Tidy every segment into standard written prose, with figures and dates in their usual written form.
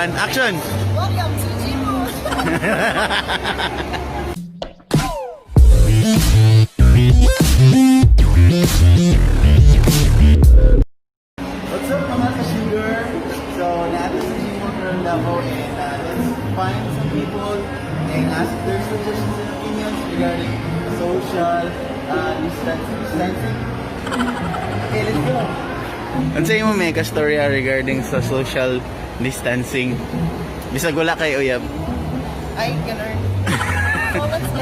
1, action! Welcome to Gmo. What's up, mga ka-sugar? So, natin sa Gmo karon Davao and let's find some people and ask their suggestions and opinions regarding social distancing. Okay, let's go! Ano sa imo may ka-storya regarding sa social distancing? Bisag wala kay uyab. Ay, ganun. So, let's go.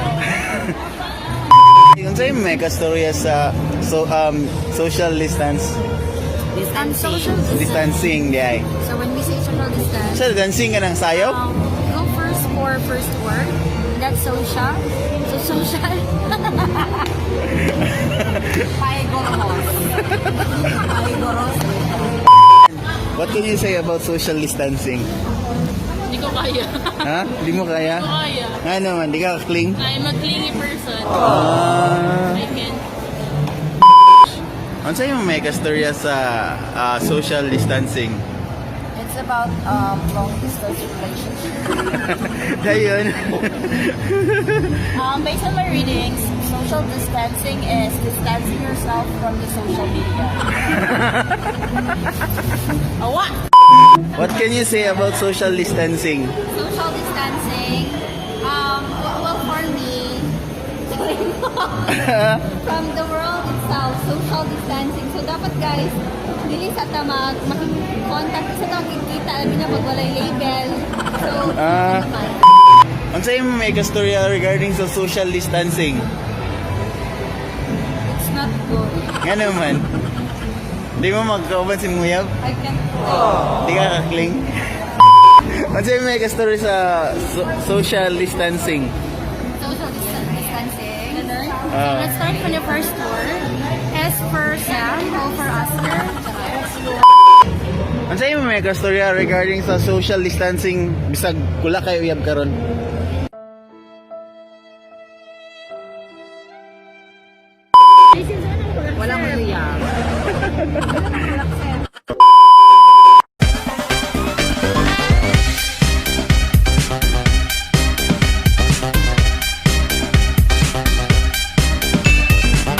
Unsa imo may ka-storya sa social distance Social distance. Distancing di ay? So when we say social distance, Sa dancing ka ng sayop? Go first for first word. That's social. So social. Paigoros. Paigoros. What can you say about social distancing? Hindi ko kaya. Ha? Di mo kaya? Hindi ko kaya. Nga naman, di ka cling? I'm a clingy person. Ah. I can't. Ano sa'yo may kastorya sa social distancing? It's about long distance relationship. Dayon. Based on my readings, social distancing is distancing yourself from the social media. Awa! What can you say about social distancing? Social distancing. Well, for me, from the world itself, social distancing. So dapat, guys, dili sa ta mag contact sa ta magkita, labi na pag walay label. So, Ah. naman. Ano sa'yo may kastorya regarding sa social distancing? It's not good. Nga naman. Di mo magkauban si Muyab? I can't. Di ka kakling? Ano sa'yo may kastorya sa social distancing? Social distancing. So Ah. let's start from the first word. S for Sam, O for Oscar. Ano sa'yo may kastorya regarding sa social distancing bisag kula kayo uyab karon? Wala mo.